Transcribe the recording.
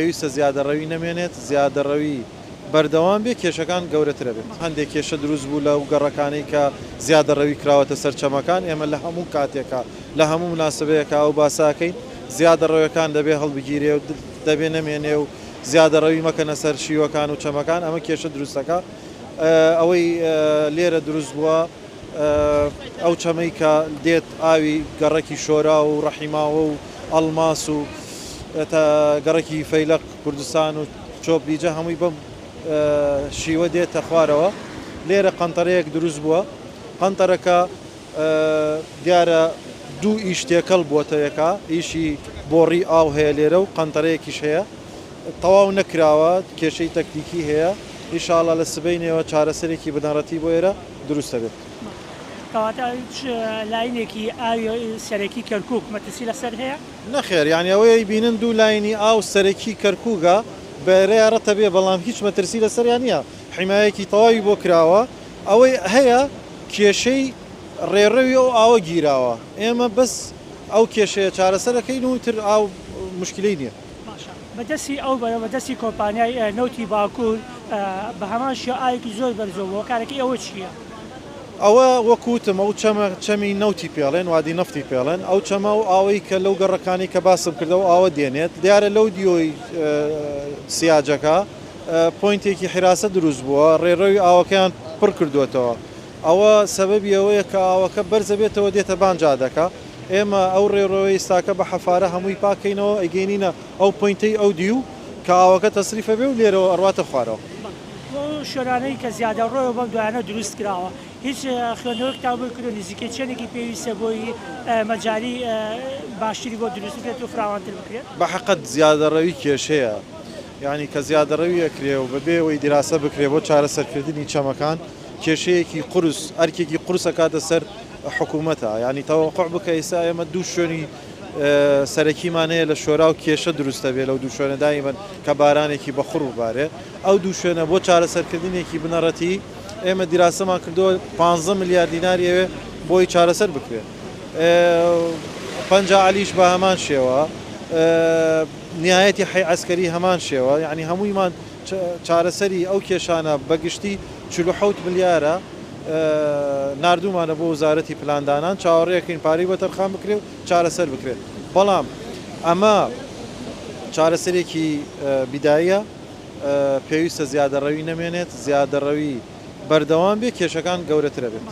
پێویستە زیادەڕەوی نەمێنێت، زیادەڕەوی بەردەوام بێ کێشەکان گەورەتر ئەبێت. هەندێک کێشە دروست بوو لەو گەڕەکانەی کە زیادەڕەوی کراوەتە سەر چەمەکان، ئێمە لە هەموو کاتێکا لە هەموو موناسەبەیەکا ئەو باسە ئەکەین، زیادەڕەوێکان دەبێ هەڵبگیرێ و دەبێ نەمێنێ و زیادەڕەوی مەکەنە سەر شیوەکان و چەمەکان، ئەمە کێشە دروست ئەکا. ئەوەی لێرە دروست بووە ئەو چەمەی کە دێت ئاوی گەڕەکی شۆراو و ڕەحیماوە و ئەڵماس و تا گەڕەکی فەیلەق کوردستان و چۆپلیجە هەمووی بەم شیوە دێتە خوارەوە. لێرە قەنتەرەیەک دروست بووە. قەنتەرەکە دیارە دوو ئیش تێکەڵ بووەتە یەکا، ئیشی بۆڕی ئاو هەیە لێرە و قەنتەرەیەکیش هەیە. تەواو نەکراوە، کێشەی تەکنیکی هەیە، ئیشاڵا لە سبەینێوە چارەسەرێکی بنەڕەتی بۆ ئێرە دروست دەبێت. کەواتە هیچ لاینێکی ئاوی سەرەکی کەرکوک مەترسی لەسەر هەیە؟ نەخێر یانی ئەوەی ئەیبینن دوو لاینی ئاو سەرەکی کەرکوکە بەرەیا ڕەتە بێ بەڵام هیچ مەترسی لەسەریا نیە حیمایەکی تەواوی بۆ کراوە ئەوەی هەیە کێشەی ڕێڕەوی ئەو ئاوە گیراوە ئێمە بەس ئەو کێشەیە چارەسەر ئەکەین و ئیتر ئاو موشکیلەی نیە. باشە بە دەستی ئەو بەرە بە دەستی کۆمپانیای نەوتی باکوور بە هەمان شێوە ئاوێکی زۆر بەرزەوە بووە هۆکارەکەی ئەوە چییە؟ ئەوە وەک وتم ئەو چەمە چەمی نەوتی پێڵێن وادی نەفتی پێڵێن ئەو چەمە و ئاوەی کە لەو گەڕەکانەی کە باسم کرد ئەو ئاوە دێنێت دیارە لەو دیۆی سیاجەکە پۆینتێکی حیراسە دروست بووە ڕێڕەوی ئاوەکەیان پڕ کردووەتەوە ئەوە سەبەبی ئەوەیە کە ئاوەکە بەرزەبێتەوە دێتە بان جادەکە ئێمە ئەو ڕێڕەوەی ئیستاکە بە حەفارە هەمووی پاک کەینەوە ئەیگەینینە ئەو پۆینتەی ئەو دیو کە ئاوەکە تەسریفە بێ و لێرەوە ئەڕواتە خوارەوە. بۆ ئەو شوێنانەی کە زیادەڕۆیە و بەم دوایانە دروست کراوە هیچ خوێندنەوەیەکتان بۆی کردووە نزیکەی چەندێکی پێویستە بۆی مەجالی باشتری بۆ دروست بکرێت و فراوانتر بکرێت؟ بە حەقت زیادەڕەوی کێشەیە یانی کە زیادەڕەوی ئەکرێ و بەبێ ئەوەی دیراسە بکرێ بۆ چارەسەرکردنی چەمەکان کێشەیەکی قورس ئەرکێکی قورس ئەکاتە سەر حکوومەتە یانی تەوەقوع بکە ئیستا ئێمە دوو شوێنی سەرەکیمان هەیە لە شۆرا و کێشە دروست دەبێ لەو دوو شوێنە دایمەن کە بارانێکی بەخوڕ ببارێ ئەو دوو شوێنە بۆ چارەسەرکردنێکی بنەڕەتی ئێمە دیراسەمان کردووە 15 ملیار دیناری ئەوێ بۆی چارەسەر بکرێ پەنجا عەلیش بە هەمان شێوە نیایەتی حەی عەسکەری هەمان شێوە یعنی هەموویمان چارەسەری ئەو کێشانە بەگشتی 47 ملیارە ناردوومانە بۆ وەزارەتی پلاندانان، چاوەڕێ ئەکەین پارەی بۆ تەرخان بکرێ و چارەسەر بکرێت، بەڵام ئەمە چارەسەرێکی بیداییە، پێویستە زیادەڕەوی نەمێنێت، زیادەڕەوی بەردەوام بێ کێشەکان گەورەتر ئەبێت.